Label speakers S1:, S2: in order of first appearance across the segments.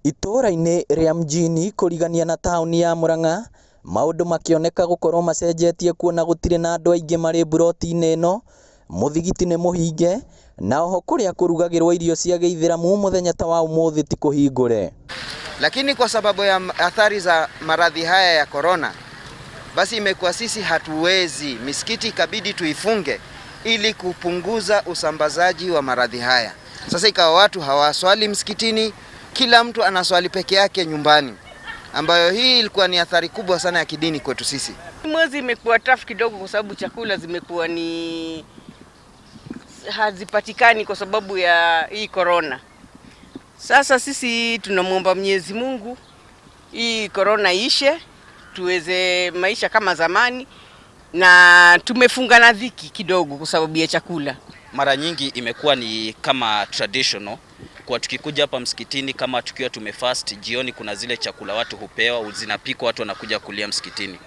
S1: Itũũra-inĩ rĩa mjini kũrigania na taũni ya Murang'a, maũndũ makĩoneka gũkorwo macenjetie kuona gũtirĩ na andũ aingĩ marĩ mburoti-inĩ ĩno, mũthigiti nĩ mũhinge, na oho kũrĩa kũrugagĩrwo irio cia gĩithĩramu mũthenya ta wa ũmũthĩ ti kũhingũre.
S2: Lakini kwa sababu ya athari za maradhi haya ya korona, basi imekuwa sisi hatuwezi, misikiti ikabidi tuifunge ili kupunguza usambazaji wa maradhi haya. Sasa ikawa watu hawaswali msikitini, kila mtu anaswali peke yake nyumbani, ambayo hii ilikuwa ni athari kubwa sana ya kidini kwetu sisi.
S3: Mwezi imekuwa tough kidogo kwa sababu chakula zimekuwa ni hazipatikani kwa sababu ya hii corona. Sasa sisi tunamwomba Mwenyezi Mungu hii corona ishe, tuweze maisha kama zamani, na tumefunga na dhiki kidogo kwa sababu ya chakula.
S4: Mara nyingi imekuwa ni kama traditional kwa tukikuja hapa msikitini kama tukiwa tumefast jioni, kuna zile chakula watu hupewa zinapikwa, watu wanakuja kulia msikitini.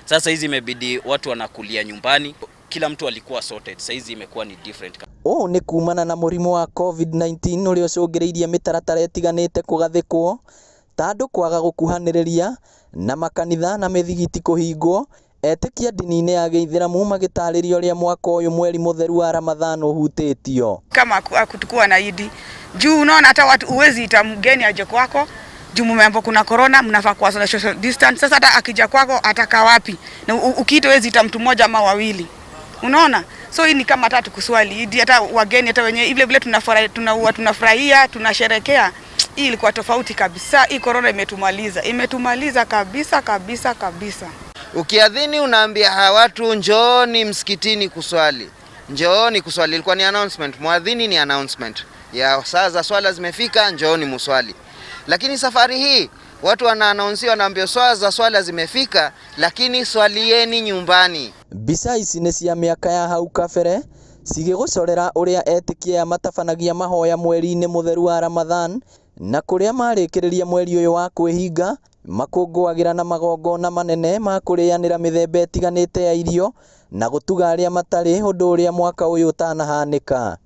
S4: Sasa hizi imebidi watu wanakulia nyumbani, kila mtu alikuwa sorted. Sasa hizi imekuwa ni different.
S1: Ũũ nĩ kumana na mũrimũ wa COVID-19 ũrĩa ũcũngĩrĩirie mĩtaratara ĩtiganĩte kũgathĩkwo ta andũ kwaga gũkuhanĩrĩria na makanitha na mĩthigiti kũhingwo, etĩkia ndini-inĩ ya gĩithĩramu magĩtarĩria ũrĩa mwaka ũyũ mweri mũtheru wa Ramadhan ũhutĩtio.
S5: Kama hakutukuwa na Idi juu unaona hata watu uwezi ita mgeni aje kwako juu mmeambiwa kuna corona, mnafaa kuwa na social distance. Sasa hata akija kwako atakaa wapi? Na ukiita uwezi ita mtu mmoja ama wawili, unaona? So hii ni kama hata tukuswali Idi, hata wageni hata wenyewe vile vile tunafurahi, tunafurahia, tunasherekea. Hii ilikuwa tofauti kabisa. Hii corona imetumaliza, imetumaliza kabisa kabisa kabisa.
S2: Ukiadhini unaambia hawa watu njooni msikitini kuswali, njooni kuswali. Ilikuwa ni announcement, muadhini ni announcement ya saa za swala zimefika, njooni muswali. Lakini safari hii watu wanaannouncewa, wanaambiwa swala za swala zimefika, lakini swalieni nyumbani.
S1: Mbica ici nĩ cia mĩaka ya hau kabere cigĩgũcorera ũrĩa etĩkia aya matabanagia mahoya mweri-inĩ mũtheru wa Ramadhan na kũrĩa marĩkĩrĩria mweri ũyũ wa kwĩhinga makũngũagĩra na magongona manene ma kũrĩanĩra mĩthemba ĩtiganĩte ya irio na gũtuga arĩa matarĩ, ũndũ ũrĩa mwaka ũyũ ũtanahanĩka.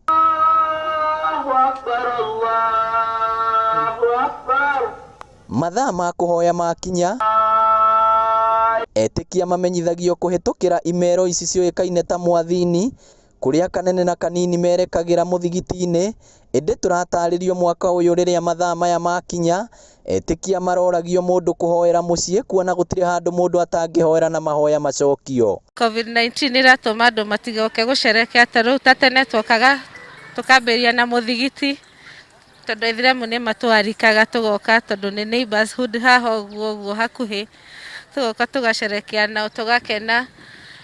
S1: Mathaa ma kũhoya makinya, etĩkia mamenyithagio kũhĩtũkĩra imero ici ciũĩkaine ta mwathini, kũrĩa kanene na kanini merekagĩra mũthigiti-inĩ, ĩndĩ tũratarĩrio mwaka ũyũ rĩrĩa mathaa maya makinya, etĩkia maroragio mũndũ kũhoera mũciĩ kuona gũtirĩ handũ mũndũ atangĩhoera na mahoya macokio.
S6: COVID-19 ĩratũma andũ matigoke gũcerekea ta rĩu ta tene twokaga tũkambĩrĩria na mũthigiti tondũ aithĩramu nĩ matwarikaga tũgoka tondũ nĩ neighborhood haha ũguo ũguo hakuhĩ, tũgoka tũgacerekea nao tũgakena,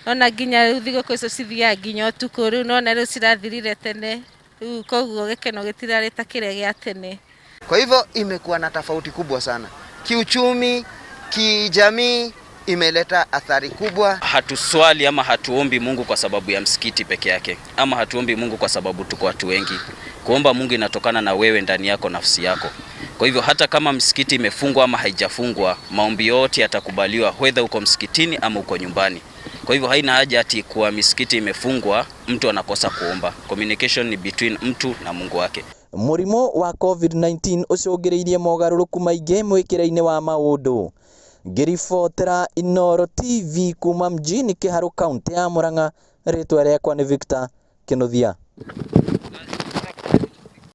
S6: ona nginya rĩu thigũkũ icio cithiaga nginya ũtukũ, rĩu nona rĩu cirathirire tene, rĩu koguo gĩkeno gĩtirarĩ ta kĩrĩa gĩa tene.
S2: Kwa hivyo imekuwa na tofauti kubwa sana kiuchumi, kijamii, imeleta athari kubwa.
S4: Hatuswali ama hatuombi Mungu kwa sababu ya msikiti peke yake, ama hatuombi Mungu kwa sababu tuko watu wengi. Kuomba Mungu inatokana na wewe ndani yako, nafsi yako. Kwa hivyo hata kama msikiti imefungwa ama haijafungwa, maombi yote yatakubaliwa, whether uko msikitini ama uko nyumbani. Kwa hivyo haina haja ati kuwa misikiti imefungwa mtu anakosa kuomba. Communication ni between mtu na Mungu wake.
S1: Mũrimũ wa COVID-19 ũcũngĩrĩirie mogarũrũku maingĩ mwĩkĩre-inĩ wa maũndũ. Ngĩribotera Inooro TV kuma mjini Kiharu, kaunti ya Murang'a, rĩtwa rĩakwa nĩ Victor Kinuthia.